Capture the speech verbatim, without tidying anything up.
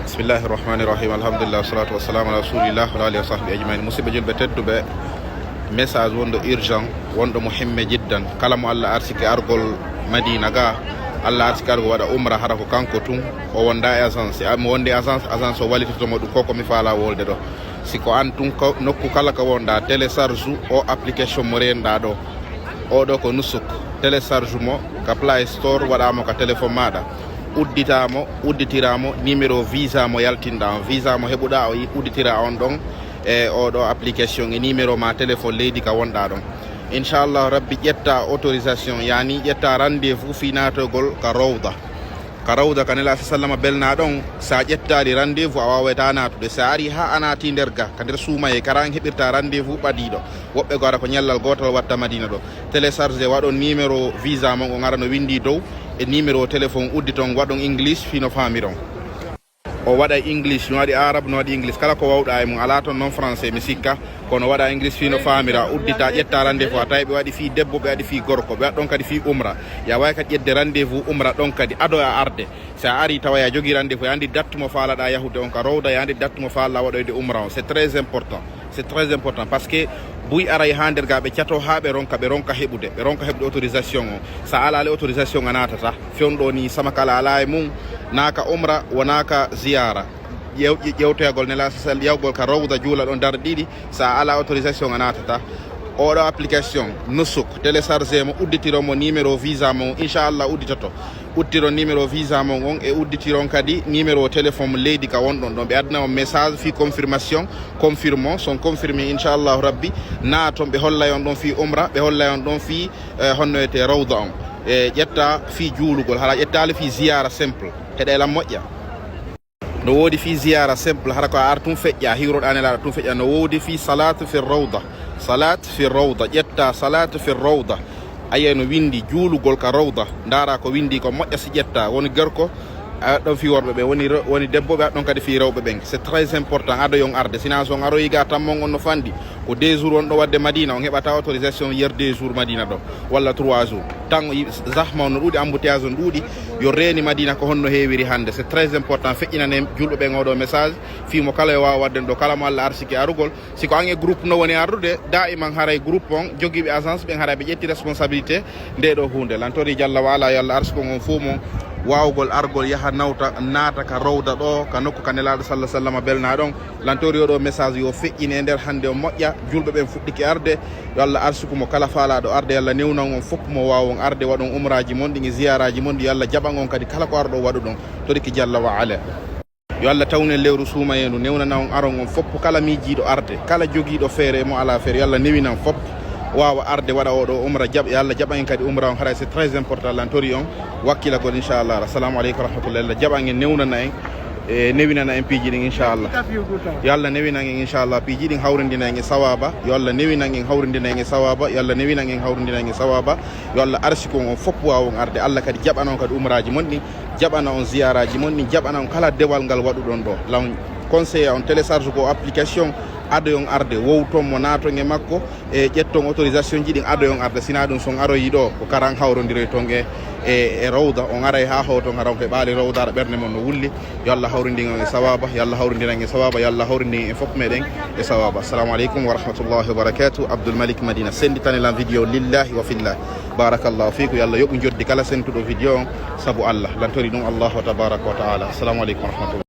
Bismillahi rahmani rahim. Alhamdulillah, wassalatu wassalamu ala rasulillah wa ala alihi wa sahbihi ajmain. Musidɓe julɓe tedduɓe, message wonɗo urgent, wonɗo muhimme jiddan. Kala mo Allah arsike argol Madina ga, Allah arsike argol waɗa umra, hara ko kanko tun o wonda e agence. Si mo wondi agence, agence o wallitoto mo ɗum ko ko mi faala wolde ɗo. Si ko an tun, ko nokku kala ko wonda, télécharge o application mo reenɗa ɗo. Oɗo ko Nusuk. Télécharge mo ka Play Store, waɗa mo ka téléphone maɗa. Uddita mo, udditira mo, numéro visa mo yaltinɗa on. Visa mo heɓuɗa o, udditira on ɗon e oɗo application e numéro ma téléphone leydi ka wonɗa ɗon. Inchallah Rabbi, ƴetta autorisation, yani ƴetta rendez-vous fi natogol ka Rowda. Ka Rowda ka Nela sallama belna ɗon, sa ƴettali rendez-vous a wawata natude. Sa ari ha a nati nder ga, ka nder suumaye, kara an heɓirta rendez-vous ɓadiɗo. Woɓɓe go ara ko ñallal gotal watta Madina ɗo. Télécharge, waɗon numéro visa mon on, ara no windi dow, e numéro téléphone udditon, waɗon English fino famiron. O waɗa English, no waɗi Arab, no waɗi English. Kala ko wawɗa e mum, ala ton non français, mi sikka. Kono waɗa English fino famira, uddita, ƴetta rendez-vous. A tawi ɓe waɗi fi debbo, ɓe waɗi fi gorko, ɓe waɗi ɗon kadi fi umra. Ya wawi kadi ƴedde rendez-vous umra ɗon kadi, ado a arde. Si a ari tawa ya jogi rendez-vous, ya andi date mo faalaɗa yahude on ka Rowda, ya andi date mo faalaɗa waɗoyde umra on. C'est très important. C'est très important parce que buy aray ha nder ga ɓe cato ha ɓe ronka, ɓe ronka heɓude, ɓe ronka heɓude autorisation o. Sa ala le autorisation a natata. Fewndo ni sama kala ala e mum, naka umra, wonaka ziyara. Ƴew-, ƴe-, ƴewtoyagol Nela sal yawgol ka Rowda juula ɗon darɗe ɗiɗi, sa ala autorisation a natata. Oɗo application, Nusuk, télécharge mo, udditiro mo numéro visa mo, inchallah udditoto. Udditiro numéro visa mon on e udditiron kadi numéro téléphone leydi ka wonɗon ɗon. Ɓe adna on message fi confirmation, confirmons, son confirmé inchallahu rabbi. Naton ɓe hollay on ɗon fi umra, ɓe hollay on ɗon fi, eh, honno wiyete Rowda on. E ƴetta fi juulugol, hara ƴettali fi ziyara simple. Heɗe lan moƴƴa. No woodi fi ziyara simple, hara ko a ar tun feƴƴa, hiwroɗa Nelaɗo tun feƴƴa. No woodi fi salatu fi Rowda, salat fi Rowda, ƴetta salatu fi Rowda. Aye no windi juulugol ka Rowda, ndara ko windi ko moƴƴa si ƴetta. Woni gorko, a ɗon fi worɓe ɓe, woni re-, woni debbo ɓe, a ɗon kadi fi rewɓe ɓen. C'est très important, ado yon arde. Sina son aroyi ga tammon on no fandi, ko deux jours wonɗo wadde Madina, on heɓata autorisation yer deux jours Madina ɗo, walla trois jours. Tan o yi-, zahma on no ɗuuɗi, embouteillage on ɗuuɗi, yo reeni Madina ko honno heewiri hannde. C'est très important, feƴƴinane julɓe ɓen oɗo message, fii mo kala yo waaw wadden ɗo, kala mo Allah arsike arugol. Si ko an e groupe no woni ardude, daiman haray groupe on, jogiiɓe agence ɓen haray ɓe ƴetti responsabilité nde ɗo huunde. Lantori Jalla wa Ala, yo Allah arsuku on fof mon waawgol argol yaha nawta, naata ka Rowda ɗo, ka nokku ka Nelaaɗo sallallahu alaihi wasallam belna ɗon. Lantori oɗo message yo feƴƴine e nder hannde o moƴƴa, julɓe ɓen fuɗɗike arde, yo Allah arsuku mo kala faalaaɗo arde, yo Allah newnan on fof mo waawon arde, waɗon umraaji mon ɗin e ziyaraaji mon ɗin, yo Allah jaɓan on kadi kala ko arɗo waɗuɗon, toriki Jalla wa Ala. Yo Allah tawnen lewru suumayendu, newnana on aron on fof, kala miijiiɗo arde, kala jogiiɗo feere e mo alaa feere, yo Allah newinan fof waawa arde waɗa oɗo umra, jaɓ-, yo Allah jaɓan en kadi umra on, haray c'est très important, lantori on wakkilagol, inchallah. Assalamu aleykum wa rahmatullah. Allah jaɓan en, newnana en, e newinana en piiji ɗin, inchallah. Yo Allah newinan en, inchallah, piiji ɗin, hawrindina en e sawaba. Yo Allah newinan en, hawrindina en e sawaba. Yo Allah newinan en, hawrindina en e sawaba. Yo Allah arsiku on fof waawon arde. Allah kadi jaɓana on kadi umraaji mon ɗin, jaɓana on ziyaraaji mon ɗin, jaɓana on kala dewal ngal waɗuɗon ɗo. Lan conseil on télécharge ko application, ado yon arde, wowton mo, naaton e makko, e ƴetton autorisation ji ɗin, ado yon arde. Sina ɗum son aroyi ɗo, ko karan hawrondiroy ton e, e, e Rowda. On aray ha howton, haran ko e ɓaali Rowda, ara ɓernde mon no wulli. Yo Allah hawrindin on e sawaba, yo Allah hawrindin en e sawaba, yo Allah hawrindin en fof meɗen e sawaba. Assalamu aleykum wa rahmatullahi wa barakatuh. Abdoul Malik Madina. Senditane lan vidéo lillahi wa fillahi. Barakallahu fiikum. Yo Allah yoɓu joddi kala sentuɗo vidéo on sabu Allah. Lantori ɗum Allahu tabaraka wa taala. Assalamu aleykum wa rahmatullah.